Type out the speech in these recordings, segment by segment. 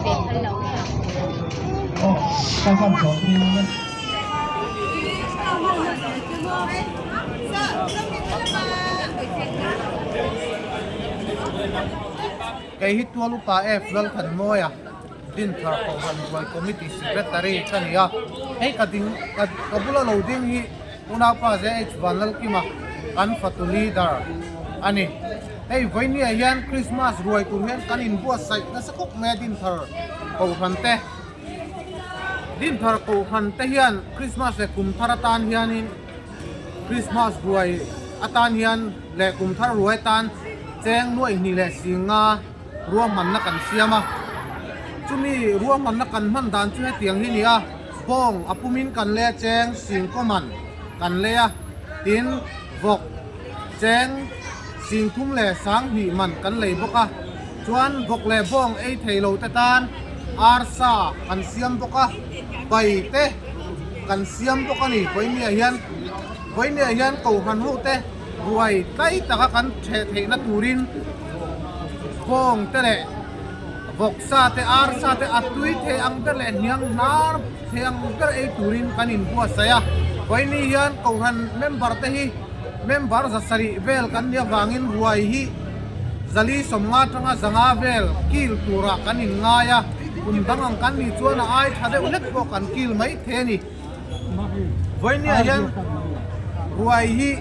Kei hi Tual Upa F Lalthanmawia Dinthar Kohhran Ruai Committee Secretary ka ni a, hei ka ding ka bula lo ding hi Unaupa JH Vanlalkima kan fatu leader a ni. Hei vawinia hian Christmas ruai tur hian kan inbuatsaih nasa khawp mai a Dinthar Kohhran te. Dinthar Kohhran te hian Christmas leh kum thar atan hianin Christmas ruai atan hian leh kum thar ruai atan cheng nuaih hnih leh singa ruahmanna kan siam a. Chumi ruahmanna kan hman dan chu hetiang hi ni a, bawng a pumin kan lei a cheng singkaw man kan lei a, tin vawk cheng singthum leh sanghnih man kan lei bawk a, chuan vawk leh bawng ei thei lo te tan arsa kan siam bawk a, bai te kan siam bawk a ni. Vawinia hian Vawinia hian Kohhran ho te ruai tlai taka kan theh theihna turin Bawng te leh vawksa te arsa te a tui thei ang ber leh hniang hnar thei ang ber ei turin kan inbuatsaih a. Vawiini hian Kohhran member te hi member zasarih vel kan nih avangin ruai hi zali sawmnga atanga zanga vel kil turah kan inngai a, kum dang ang kan nih chuan a ai tha deuh hlek pawh kan kil mai thei a ni. Vawinia hian ruai hi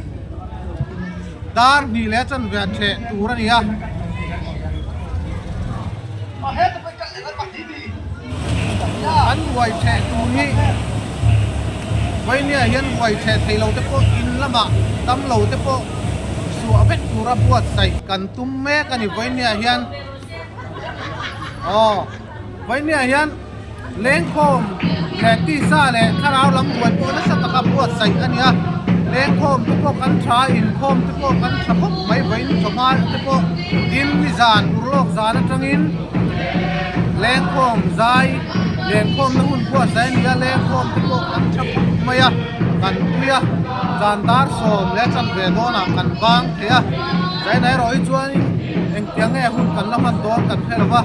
dar hnih leh chanve a theh tur a ni a. An ruai theh tur hi Vawinia hian ruai theh thei lo te pawh in lamah dam lo te pawh suah vek tura buatsaih kan tum mek a ni Vawinia hian. Aw Vawinia hian. Lengkhawm leh tisa leh thlarau lam buai pawh nasa taka buatsaih a ni a, lengkhawm te pawh kan tha, inkhawm te pawh kan tha khawp mai vawiin chawhma te pawh tin nizan urlawk zan atangin lengkhawm zai lenkhawmna hun buatsaih a ni a, lengkhawm te pawh kan tha khawp mai a, kan pui a, zan dar sawm leh chanve dawnah kan bang thei a, zaina erawh hi chuanin engtiang nge hun kan la hman dawn kan hre lo va.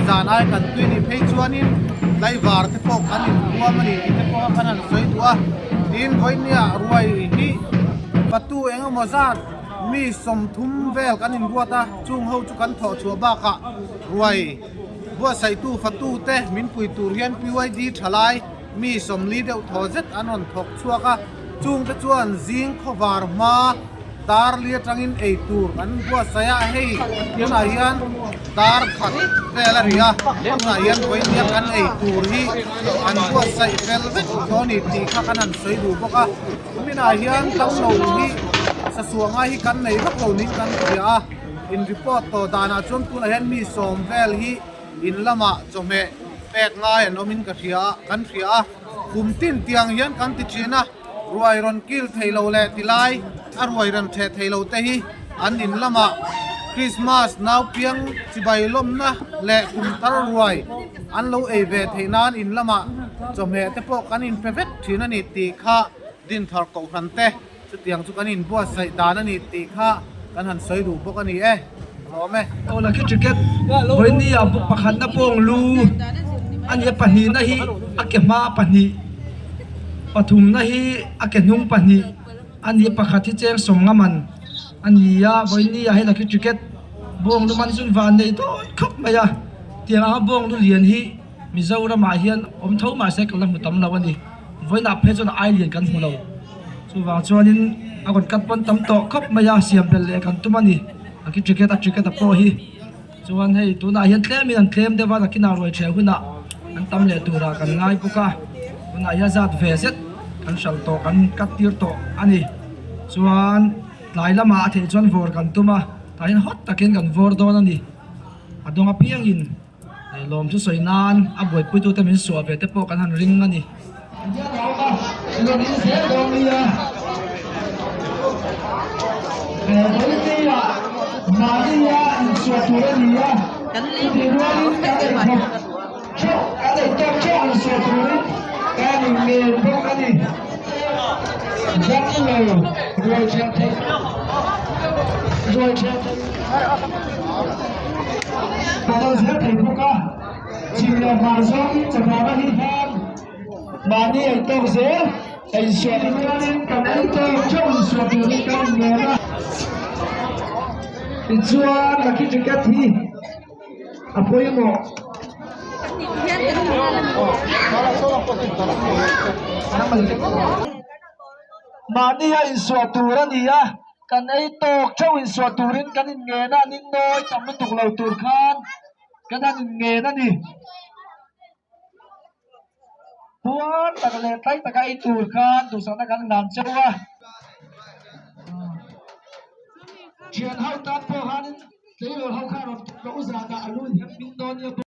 Zan ai kan tui nih phei chuanin tlaivar te pawh kan inhuam a ni tih te pawh khan an sawi duh a, tin vawinia ruai hi fatu eng emaw zat mi sawmthum vel kan inruat a, chung ho chu kan thawh chhuah bakah ruai buatsaihtu fatu te min pui tur hian PYD thalai mi sawmli deuh thaw zet an rawn thawk chhuak a, chung te chuan zing khawvar hma. Dar li atangin ei tur an buatsaih a, hei tunah hian dar khat vel a ri a, tunah hian vawinia kan ei tur hi an buatsaih fel vek tawh a ni tih kha kan han sawi duh bawk a, kuminah hian damlo hi sasuangai hi kan nei vak lo niin kan hria a, in report tawh danah chuan tunah hian mi sawm vel hi in lamah chawhmeh pek ngai an awmin ka hria a, kan hria a, kum tin tiang hian kan ti thin a. Ruai rawn kil thei lo leh ti lai a ruai rawn theh thei lo te hi an in lamah Krismas naupiang chibai lawmna leh kum thar ruai an lo ei ve theih nan in lamah chawhmeh te pawh kan inpe vek thin a ni tih kha Dinthar Kohhran te chutiang chu kan inbuatsaih dan a ni tih kha kan han sawi duh bawk a ni e. Lawm e. Aw la khi ticket vawiini ah pakhatna pawng lu a ni a pahnihna hi a ke hma pahnih pathumna hi a ke hnung pahnih a ni a pakhat hi cheng sawm nga man a ni a vawiini ah hian a khi ticket bawng lu man chu van nei dawn khawp mai a tiang anga bawng lu lian hi Mizoram ah hian awm tho mahse ka la hmu tam lo a ni vawiin ah phei chuan a ai lian kan hmu lo chuvang chuanin a rawn cut pawn tam tawh khawp mai a siam belh leh kan tum a ni a khi ticket a ticket a pawh hi chuan hei tunah hian tlemin an tlem deuh a nakinah ruai ṭheh hunah an tam leh turah kan ngai bawk a tunah hian zat ve zet kan hralh tawh kan cut tir tawh a ni chuan tlai lamah a theih chuan vawr kan tum a tah hian hot takin kan vawr dawn a ni a dawng apiangin. Lawm chu sawi nan a buaipuitute min suah ve te pawh kan han ring a ni. leh hmar zawngin chawhmahna hi hman mahni ei tawk zel ei suah turin kan ei tawk theuh insuah turin kan inngen a. Tichuan lucky ticket hi a pawimawh. Mahni a insuah tur a ni a. Kan ei tawk theuh insuah turin kan inngen a, ning nawi tam lutuk lo tur khan kan han inngen a ni. Puar tak leh tlai taka ei tur khan duhsakna kan hlan cheu a. Thian ho tan pawh khanin tleirawl ho khan rawn tlawh zanah a lu inhem hming dawn nia bawk.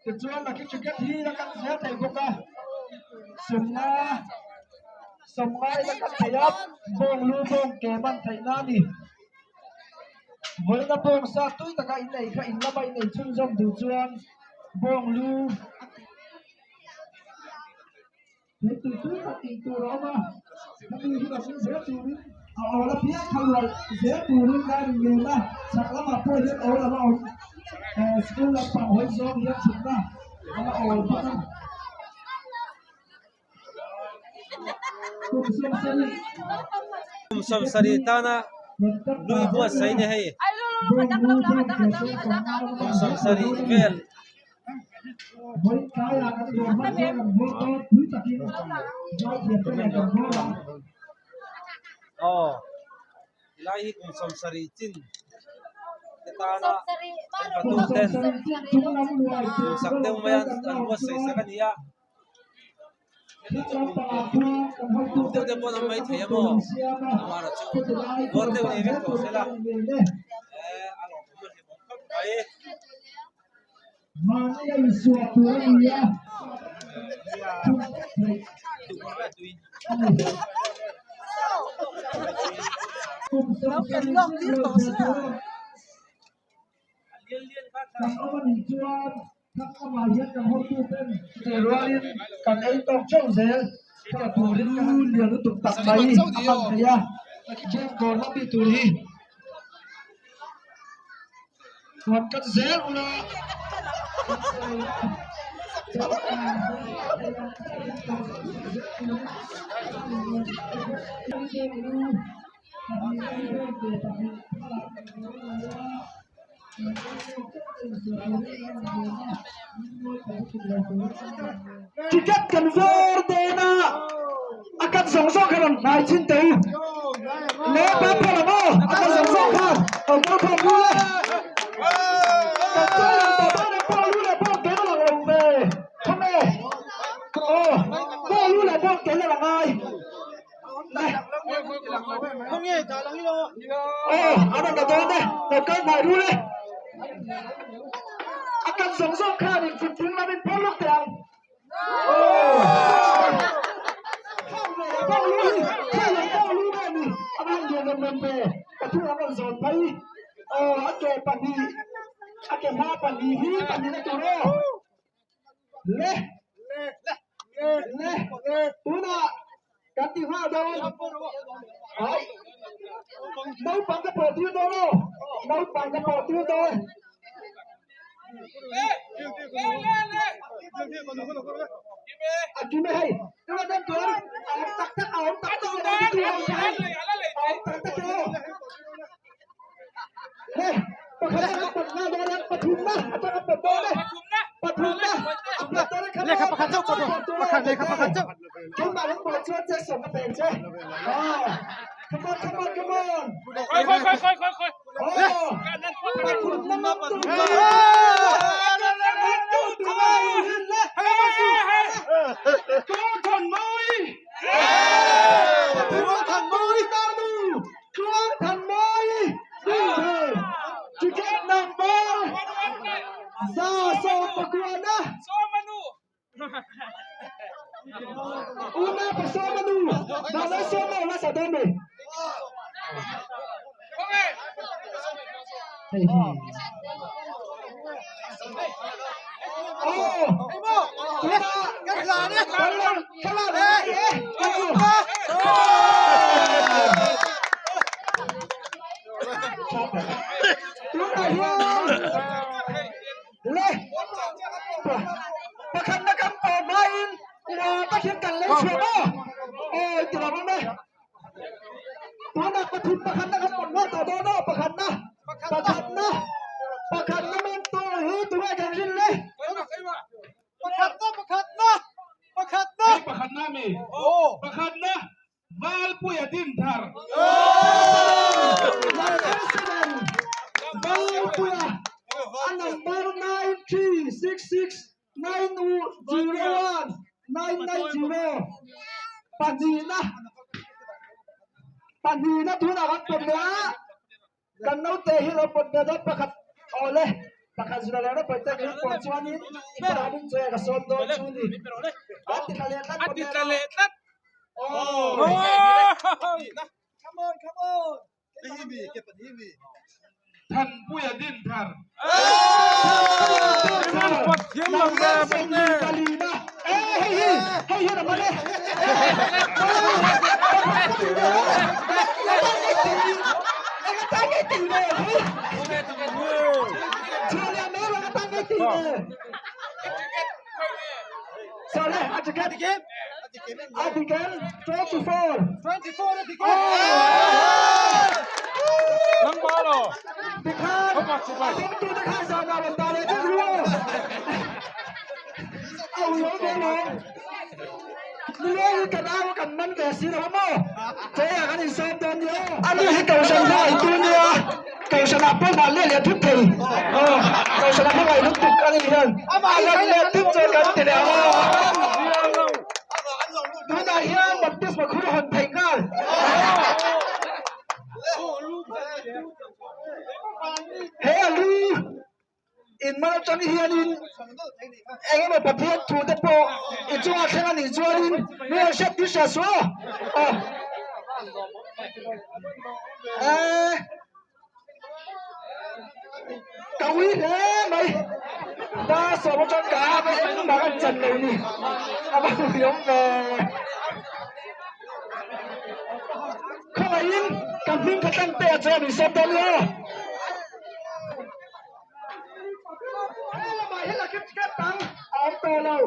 Tichuan lucky ticket hi la kan zel thei bawk a, sawmnga sawmnga i la kan thei a, bawng lu bawng ke man theih na a ni. Vawiina bawng sa tui taka in ei kha in lama in ei chhunzawm duh chuan bawng lu He tui tui tak tih tur a awm a, hemi hi kan zel turin a awl apiang kha luah zel turin ka in ngen a, chhak lamah pawh hian awl a la awm, school lampang hawi zawng hian chhukna a la awl bawk a. Kum sawmsarih. Kum sawmsarih tana lui buatsaih a ni hei, kum sawmsarih vel. Aw helai hi kum sawmsarih chin te tana an fatu ten duhsak deuh mai a an buatsaih sak a ni a. Kum deuh te pawh an awm mai thei a maw amaherawhchu rual deuh ni vek tawh se la eh a lawmawm a hlimawm khawp mai. Rualin kan ei tawk theuh zel kha turin lu lian lutuk tak mai a hman thei a chhungkaw lam mi tur hi huan kan zel ula. Ticket kan vawr dawn a, a kat zawng zawng khan rawn hnai chin teh u. Le pa pawh lam aw, a kat zawng zawng khan rawn kal khawm lu le. Kan chawi lang tawh dawn em pawh lu leh bawng tel a lang lo ve. Khaw nge? Aw, pawh lu leh bawng tel a lang ai. Aw an rawn la dawn e lo kal hnai rul e a kan zawng zawng khan in chhun chung lam in phawr lawk teh ang bawng lu hi khawi lam bawng lu nge ni a van lian rem rem ve pathum an rawn zawn phei aw a ke pahnih a ke hma pahnih hi pahnih na tur aw. Le le tunah kan ti nghal dawn ai Naupang ka pawh tir dawn aw. Naupang ka pawh tir dawn. A kim e hei. Tuna tan chuan a awm tak tak a awm tak tak a awm tak hei. A awm tak tak e aw. Le pakhat atanga pawt nga dawn a pathumna atanga pawt dawn e. Pathumna a pawt dawn e come on. Pakhat chauh pakhat lehkha pakhat chauh. Keimah lam pawh chuan che sawm ka peng che. Come on come on come on. Oh pathumna man tu Ticket number 119 Una pasama nu Dana soma una sa dome Hei hi Oh Tunah hian le pakhatna kan pawh hmain uar takin kan lei chhuah maw? Aw ti lo awm e. Tunah pathum pakhatna kan pawh hma tawh dawn aw pakhatna pakhatna pakhatna man tur hi tunge kan rin le? Pakhatna pakhatna pakhatna Pakhatna mi pakhatna Valpuia Dinthar. Number 7 Valpuia a number 9366901990 pahnihna pahnihna tunah kan pawm leh a kan naute hi lo pawt ve dawn pakhat awle pakhat zira leh ropui te kan pawh chuanin i pahin che ka sawm dawn chu ni a ti tla leh tlat A ti tla leh tlat. Oh. Come on, come on. Thanpuia Dinthar. Ani hi kohhran hmangaihtu nia kohhranah pawh mah leh leh thut thei aw kohhranah hmangaih lutuk a ni hian a lan leh thut chuan kan ti leh ang aw tunah hian baptisma khur a hawn theih nghal. He a lu in man atang hianin eng emaw Pathian thu te pawh i chungah thleng a nih chuanin mi rawn hriat tir hria suh aw. Eee ka ui hle mai dar sawm atang ka a engmah ka chan lo ni a va ui awm ve. Khawngaihin ka hming ka tlang te ah chuan min sawm dawn nia. He lamah hian a kip kep ang a awm tawh lo.